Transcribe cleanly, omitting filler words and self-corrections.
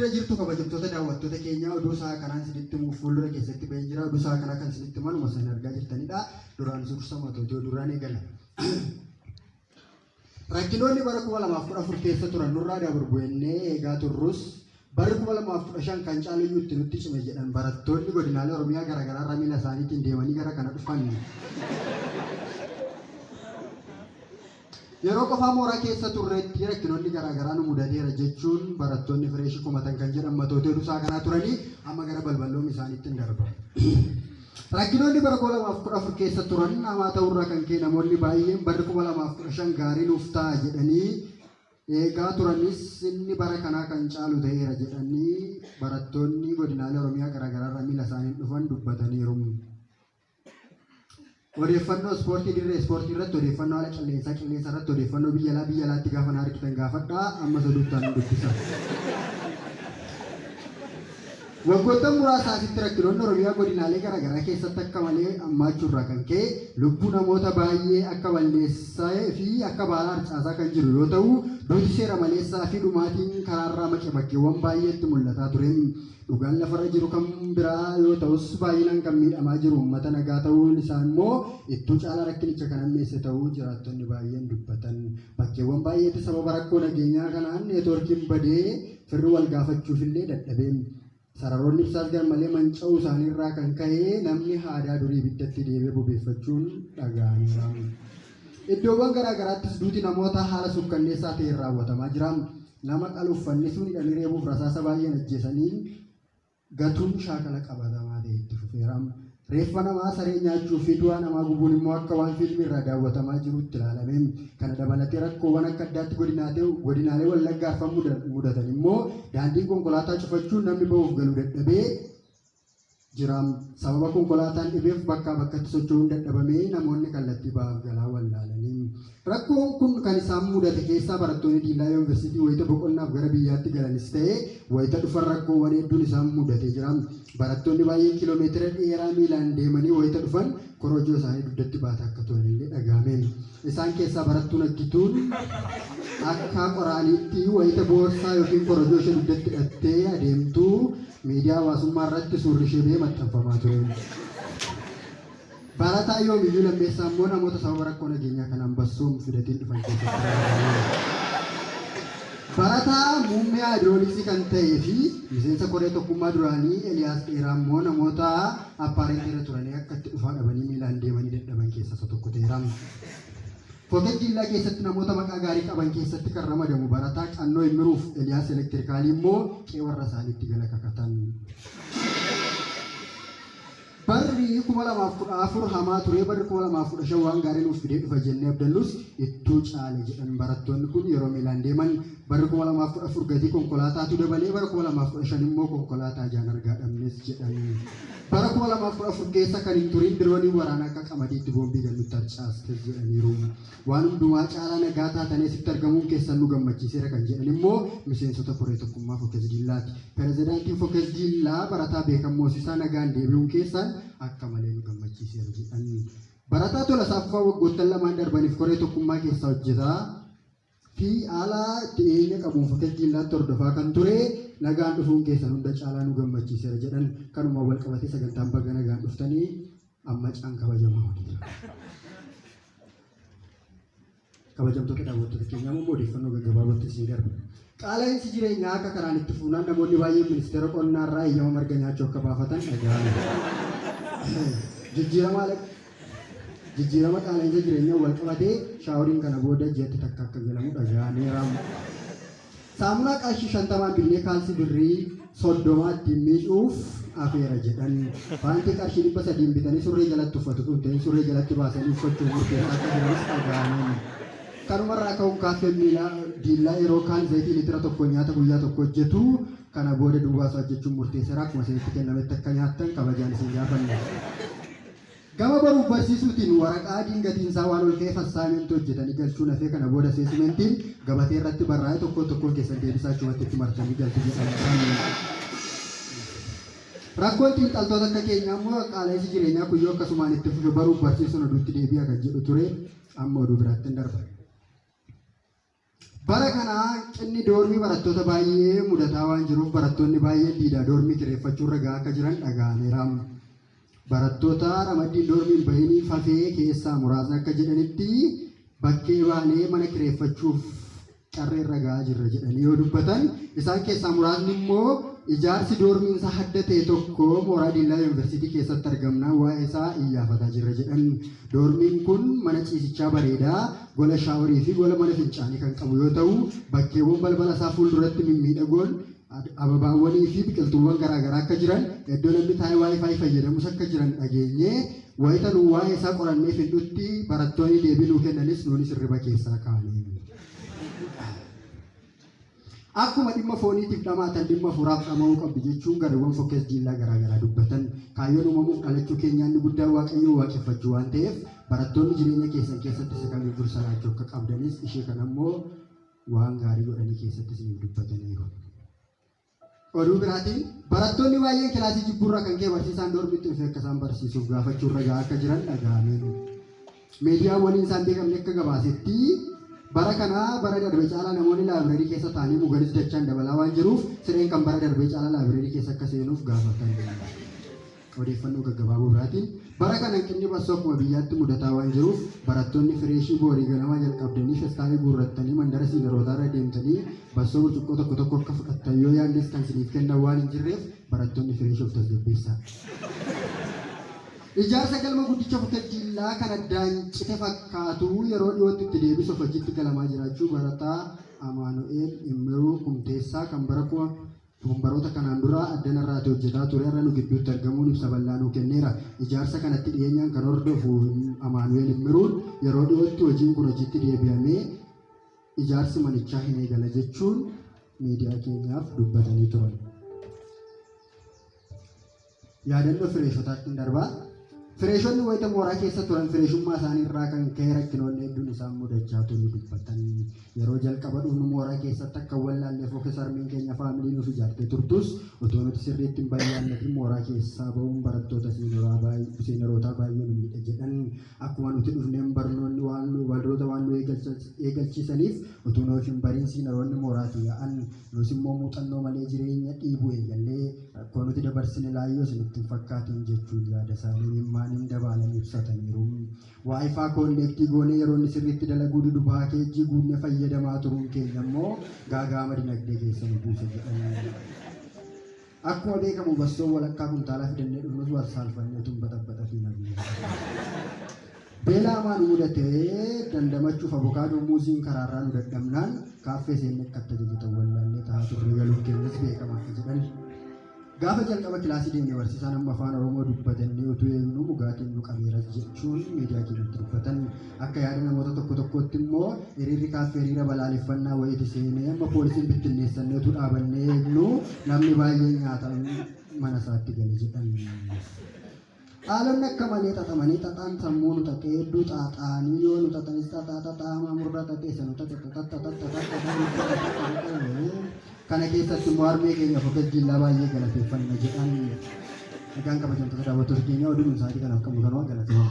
Jirra jirtu kabajamtoota daawwattoota keenyaa oduu isaa kanaan isinitti himuuf fuuldura keessatti bahee jira. Oduu isaa kanaa kan isinitti himan isin argaa jirtanidha. Duraan dursa matoota duraan eegala. Rakkinoonni bara 2014 keessa turan nurraa dabarbu'ennee eegaa turrus barri 2015 kan caaluyyuu itti nutti cime jedhan barattoonni godinaalee Oromiyaa garaagaraa irraa miila isaaniitiin deemanii gara kana dhufan. Yeroo qofaa mooraa keessa turretti rakkinoonni garaagaraa nu mudateera jechuun barattoonni fireeshii komatan kan jedhan matoota oduu isaa kanaa turanii amma gara balballoom isaaniitti hin darba. Rakkinoonni bara 2014 keessa turan hamaa ta'urraa kan ka'e namoonni baay'een barri 2015 gaarii nuuf ta'a jedhanii eegaa turanis inni bara kanaa kan caalu ta'eera jedhanii barattoonni godinaalee Oromiyaa garaagaraa irraa miila isaaniin dhufan dubbataniiru. Odeeffannoo ispoortii dirree ispoortii irratti odeeffannoo haala qilleensaa qilleensa irratti odeeffannoo biyya alaa biyya alaatti gaafa na argitan gaafadhaa ammas oduuttaan dubbisa. Waggoottan muraasa asitti rakkinoonni Oromiyaa godinaalee garaagaraa keessatti akka malee hammaachuurraa kan ka'e lubbuu namoota baay'ee akka balleessee fi akka baala harcaasaa kan jiru yoo ta'u duuti seera maleessaa fi dhumaatiin karaarraa maqe bakkeewwan baay'eetti mul'ataa ture. Dhugaan lafarra jiru kan biraa yoo ta'us baay'inaan kan miidhamaa jiru uummata nagaa ta'uun isaa immoo ittuu caalaa rakkinicha kan hammeesse ta'uu jiraattonni baay'een dubbatan. Bakkeewwan baay'eetti sababa rakkoo nageenyaa kanaan neetwoorkiin badee firri wal gaafachuuf illee dadhabee. Sararoonni ibsaas garmalee manca'uu isaaniirraa kan ka'e namni haadaa durii ibiddatti deebi'ee bobeeffachuun dhaga'ameera. Iddoowwan garaa garaattis duuti namoota haala suukkanneessaa ta'een raawwatamaa jira. Nama qaluuf fannisuun hidhanii reebuuf rasaasa baay'een ajjeesanii gatuun shaakala qabatamaa ta'e itti fufeera. Reeffa namaa saree nyaachuu fi du'aa namaa gubuun immoo akka waan fiilmii irraa daawwatamaa jirutti ilaalame. Kana dabalatee rakkoowwan akka addaatti godinaalee Wallaggaa arfan mudatan immoo daandiin konkolaataa cufachuun namni ba'uuf galu dadhabee jira. Sababa konkolaataan dhibeef bakkaa bakkatti socho'uun dadhabamee namoonni kallattii ba'aaf galaa wallaalanii. Rakkoon kun kan isaan mudate keessaa barattoonni Diillaa Yuunivarsiitii wayita boqonnaaf gara biyyaatti galanis ta'e wayita dhufan rakkoowwan hedduun isaan mudatee jira. Barattoonni baay'een kiiloomeetira dheeraa miilaan deemanii wayita dhufan korojoo isaanii dugdatti baataa akka turanillee dhaga'ame. Isaan keessaa barattuun Aggituun akka qoraaniitti wayita boorsaa yookiin korojoo ishee dugdatti hidhattee adeemtu miidiyaa hawaasummaa irratti suurri ishee ba'ee maxxanfamaa ture. Barataa Yoomiyyuu Lammeessaa immoo namoota sababa rakkoo nageenyaa kanaan bassoon fidatiin dhufan keessatti ramadameera. Barataa muummee haayidrooliksii kan ta'ee fi miseensa koree tokkummaa duraanii Eliyaas Dheeraa immoo namoota appaarentii irra turanii akka itti dhufaa dhabanii miilaan deemanii dadhaban keessaa isa tokko ta'eera. Foket Diillaa keessatti namoota maqaa gaarii qaban keessatti kan ramadamu barataa Qannoo Immiruuf Eliyaas Elektirikaalii immoo qe'ee warra isaaniitti gala kakatan. Barri 2014 hamaa ture barri 2015 waan gaarii nuuf fidee dhufa jennee abdannus ittuu caale jedhan barattoonni kun yeroo miilaan deeman. Barri 2014 gatii konkolaataatu dabalee bara 2015 immoo konkolaataa ijaan argaa dhabnes jedhan. Bara 2014 keessa kan hin turin dirooniin waraanaa akka qamadiitti boombii gad nutti harcaastes jedhaniiru. Waan hundumaa caalaa nagaa taatanii asitti argamuun keessan nu gammachiiseera kan jedhan immoo miseensota koree tokkummaa Fokes Diillaati. Pirezidaantiin Fokes Diillaa barataa Beekan Moosisaa nagaan deebi'uun keessan akka malee nu gammachiiseera jedhan. Barataa Tolasaa Fufaa waggoottan lamaan darbaniif koree tokkummaa keessaa hojjetaa fi haala itti dhiyeenya qabuun Fokes Diillaatti hordofaa kan ture nagaan dhufuun keessan hunda caalaa nu gammachiiseera jedhan. Kanumaan wal qabatee sagantaan baga nagaan dhuftanii amma caan kabajamaa ooleera. Kabajamtoota daawwattoota keenyaa immoo odeeffannoo gaggabaabootti isin darba. Qaala'insi jireenyaa akka kanaan itti fuunaan namoonni baay'een ministeera qonnaa irraa eeyyama marga nyaachuu akka baafatan dhaga'ame. Jijjiirama haala jijjiirama qaala'insa jireenyaa wal qabatee shaaworiin kana booda ji'atti takka akka galamu dhaga'ameera. Saamunaa qarshii 50n binnee kaalsii birrii 30 ittiin miicuuf afeera jedhan. Paantii qarshii 300n bitanii surree jalatti uffatu tun ta'in surree jalatti baasanii uffachuuf murteessaa akka jiranis dhaga'ame. Kanumarraa ka'uun kaaffeen miilaa Diillaa yeroo kaan zayitii liitira tokkoon nyaata guyyaa tokko hojjetu kana booda duwwaasaa hojjechuun murteesseera. Akkuma isinitti kennametti akka nyaattan kabajaan isin gaafanna. Gama baruuf barsiisuutiin waraqaa adiin gatiin isaa waan ol ka'eef assaayimentii hojjetanii galchuun hafee kana booda aseesimentiin gabatee irratti barraa'ee tokkoon tokkoon keessan deebisaa achumatti itti martanii galtu jedhamu. Rakkoon xiinxaltoota akka keenyaa immoo qaala'insi jireenyaa kun yoo akkasumaan itti fufe baruuf barsiisuun oduutti deebi'a kan jedhu ture amma oduu biraatti hin darba. Bara kana hanqinni doormii barattoota baay'ee mudataa waan jiruuf barattoonni baay'een diidaa doormii kireeffachuurra gahaa akka jiran dhaga'ameera. Barattoota ramaddiin doormiin bahiniif hafee keessaa muraasni akka jedhanitti bakkee baanee mana kireeffachuuf carreerra gahaa jirra jedhanii yoo dubbatan, isaan keessaa muraasni immoo ijaarsi doormiin isaa adda ta'e tokko mooraa Diillaa Yuunivarsiitii keessatti argamnaan waa'ee isaa iyyaafataa jirra jedhan. Doormiin kun mana ciisichaa bareedaa, gola shaaworii fi gola mana fincaanii kan qabu yoo ta'u, bakkeewwan balbala isaa fuulduratti mimmiidhagoon ababaawwanii fi biqiltuuwwan garaagaraa akka jiran, iddoo namni taa'ee WiFi fayyadamus akka jiran dhageenye. Wayita nu waa'ee isaa qorannee fixnutti barattoonni deebii nuu kennanis nuunis hirriba keessaa kaane. Akkuma dhimma fooniitiif dhamaatan dhimma hafuuraaf dhama'uu qabdu jechuun gareewwan Fokkees Diillaa garaa garaa dubbatan. Kaayyoon uumamuuf dhalachuu keenyaa inni guddaan Waaqayyoon waaqeffachuu waan ta'eef barattoonni jireenya keessan keessatti isa kamiif dursa laachuu akka qabdanis ishee kana immoo waan gaarii godhanii keessatti isiniif dubbataniiru. Oduu biraatiin barattoonni baay'een kilaasii jibbuurraa kan ka'e barsiisaan doormitti dhufee akka isaan barsiisuuf gaafachuurra gahaa akka jiran dhaga'ameera. Miidiyaan waliin isaan beekamne akka gabaasetti bara kana bara darbe caalaa namoonni laayibireerii keessa taa'anii muganis dachaan dabalaa waan jiruuf sireen kan bara darbee caalaa laayibireerii keessa akka seenuuf gaafatan. Odeeffannoo gaggabaaboo biraatiin bara kana hanqinni bassoo akkuma biyyaatti mudataa waan jiruuf barattoonni fireeshii boorii ganamaa jalqabdanii festaalii guurrattanii mandara siinerootaa irra deemtanii bassoo burcuqqoo tokko tokko akka fudhattan yoo yaalles kan siniif kennan waan hin jirreef barattoonni fireeshii of tasgabbeessaa. Ijaarsa galma guddicha Fuket Diillaa kan addaan cite fakkaatu yeroo dhiyootti itti deebisuuf hojiitti galamaa jiraachuu barataa Amaanu'eel Immiruu Kumteessaa kan bara Kun baroota kanaan dura addana irraati hojjetaa ture har'a nu gidduutti argamuun ibsa bal'aa nuu kenneera. Ijaarsa kanatti dhiyeenyaan kan hordofu Amaanu'eel Immiruun yeroo dhiyootti hojiin kun hojiitti deebi'amee ijaarsi manichaa hin eegala jechuun miidiyaa keenyaaf dubbatanii turan. Yaadannoo fireeshotaattin darba. Fireeshonni wayita mooraa keessa turan fireeshummaa isaanii irraa kan ka'e rakkinoonni hedduun isaan mudachaa turuu dubbatan. Yeroo jalqaba dhufnu mooraa keessatti akka hin wallaalleef yookiis harmeen keenya faamilii nuuf ijaartee turtus otoo nuti sirriitti hin bayyaannatin mooraa keessaa ba'uun barattoota siinerootaa baay'ee nu miidhe jedhan. Akkuma nuti dhufneen barnoonni waan nu barnoota waan nu eegalchiisaniif utuu nuuf hin bariin siineroonni mooraatii yaa'an. Nus immoo muuxannoo malee jireenya dhiibuu eegallee rakkoo nuti dabarsine laayyoo isinitti hin fakkaatiin jechuun yaada isaanii imimmaaniin dabaalanii ibsataniiru. Waayifaa koonneektii goonee yeroo inni sirriitti dalaguu didu paakeejjii guunnee fayyadamaa turuun keenya immoo gaaga'ama dinagdee keessa nu buuse jedhan. Akkuma beekamu bassoo walakkaa kuntaalaa fidannee dhufnus wal saalfannee utuu hin baxaxafiin hafne. Beela hamaa nu mudate dandamachuuf avokaadoo muuziin karaarraa nu dadhabnaan kaaffee seennee akka itti ajajatan wallaallee taa'aa turre galuun keenyas beekamaadha jedhan. Gaafa jalqaba kilaasii deemne barsiisaan amma afaan Oromoo dubbatannee utuu eegnu mugaatiin nu qabeeras jechuun miidiyaa keenyatti dubbatan. Akka yaada namoota tokko tokkootti immoo hiriirri kaaffee hiriira balaaleffannaa wayiiti seenee amma poolisiin bittinneessannee utuu dhaabannee eegnu namni baay'een nyaata mana isaatti gale jedhan. Haalonni akka malee xaxamanii xaxaan sammuu nu xaxee hedduu xaaxaanii yoo nu xaxanis xaxaa xaxaa hamaa murraa xaxee isa nu xaxe xaxatta xaxxa xaxxa xaxxa xaxxa kana keessatti immoo harmee keenya Fokes Jillaa baay'ee galateeffanna jedhan. Egaan kabajamtoota daawwattoota keenya oduun sa'aatii kanaaf qabnu kanuma galatooma.